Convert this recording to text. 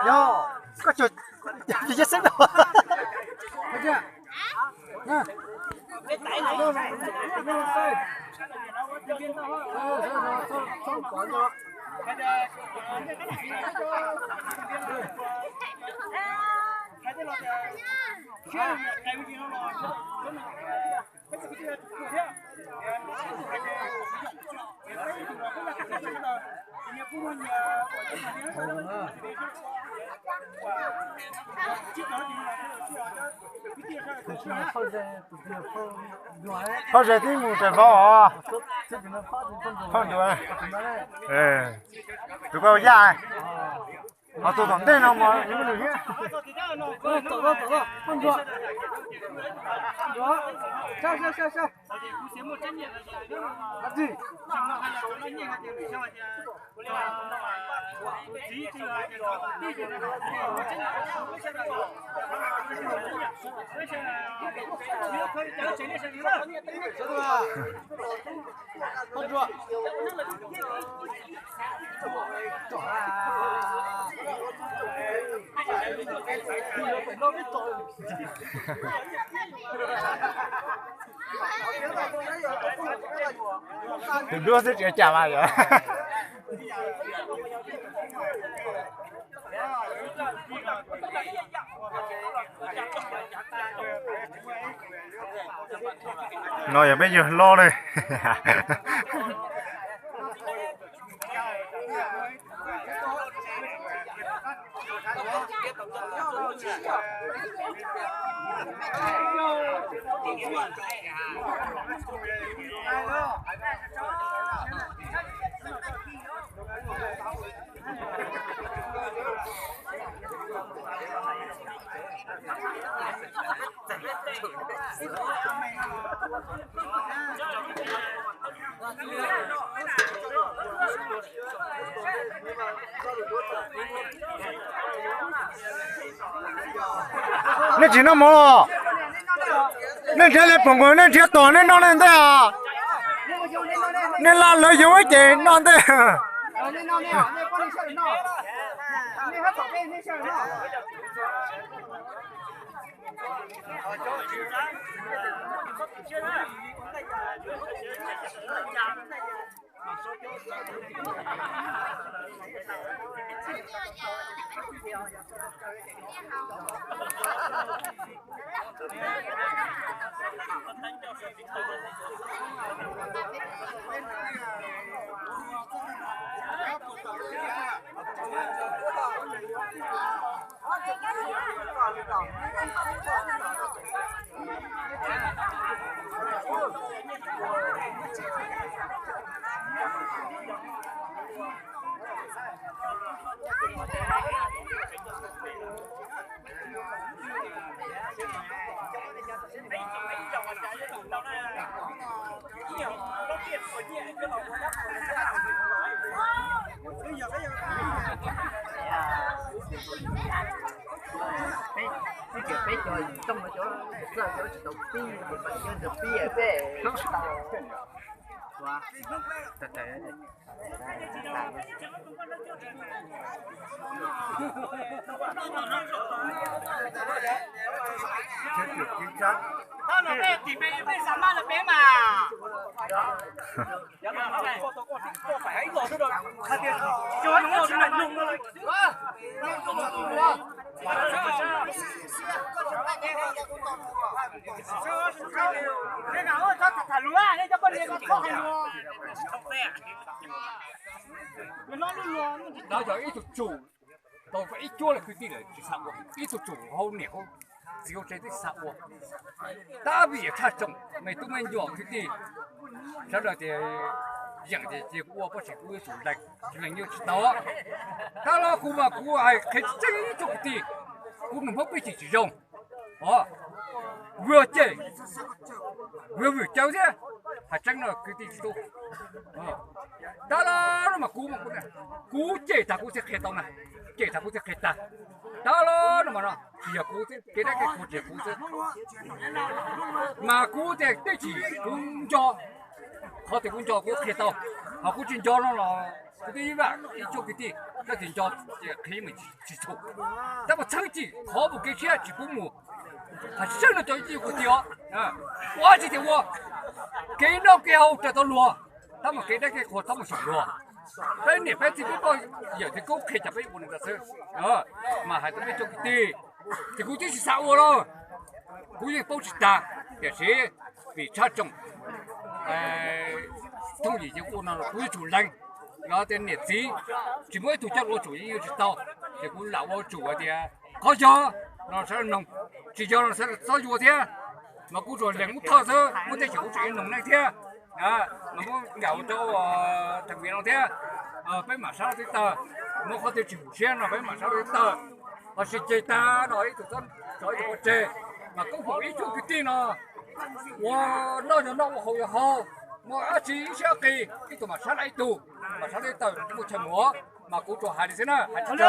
Yog, koj cog cog xeeb rau. Phauj ze twb mus tsev vauv os. Phauj ncuav, tus koj yaj, ho tus tom ntej no mas nws thiab. Tus duab xwb tsis ua cas mas yom. No yog peb yawg hlob ne. Nej tsis noj mov los? Nej nrhiav li pom nkaus nej nrhiav tos nej noj nej ntej os. Nej laj lawv yoov ib ces noj ntej. Peb cov tooj no cov tsis tau pib, cov pib peb tsis tau. Ib tug tsum tau ib cuab kwv tij lawm tsis xav ua, ib tug tsum hauv niam hauv txiv hauv tsev twb xav ua. Tab vim yog tshaj tsoom me tub me nyuam kwv tij, sawv daws tias yeem tias cia kuv ua pob tseem kuv yuav tsum lees, tsis lees yuav tsis tau. Tab los kuv mas kuv hais qhia tseeb txog kwv tij, kuv nws Hmoob peb tsis tsis zoo. Os, vwm cem, vwm vwm cawv thiab, hais tseeb no kwv tij tub. Tab los no mas kuv, kuv cem tag kuv thiaj qhia tau na, cem tag kuv thiaj qhia tag. Tab los no mas no tsis yog kuv xwb, kev dab kev qhuas tsis yog kuv xwb, mas kuv tias tej chim kuv nco Qhov tias kuv nco kuv qhia tau, ho kuv tsis nco no los kuv twb ib vam ib tsoom kwv tij, koj tsis nco ces qhia mus tsis txhua. Tab mas txheeb txim qhov mus kev tshiab tsis pub mus, hais tseeb no cov ib tsoom kwv tij os, ua tsis tias ua kev noj kev haus raws tau luag, tab mas kev dab kev qhuas txhob mus xyaum luag. Peb niam peb txiv peb poj yawm txiv kuj qhia cov peb ua li ntawd xwb, mas hais rau peb tsoom kwv tij, ces kuv twb tsis xav ua los kuv yeej paub tsis tag, tiam sis vim tshaj tsoom thooj yim ces ua no kuv yuav tsum lees, yog tias niam txiv tsis muaj ib tug coj ua tsum yeej yuav tsis tau, ces kuv lam ua tsum hais tias qhov yog no sawv daws noog, tsis yog no sawv daws txhob yuav thiab. Mas kuv tsuas lees muab thawj xwb, muab tej xyom kuv tseem yuav noog nej thiab, mas muab nkam ua rau thaum viv no thiab, peb mam sab laj tib tawg, muaj qhov twg tsis hum siab no peb mam sab laj tib tawg. Ho sib ceg tag no ib tug txhob tso ib tug pov tseg, mas koob hmoov ib tsoom kwv tij no ua noj yog noj, ua haus yog haus, muaj dab tsi ib siab qis ib tug mam sab laj ib tug, mam sab laj tib tawg muaj chaw mus, mas kuv tsuas hais li xwb na, hais tsis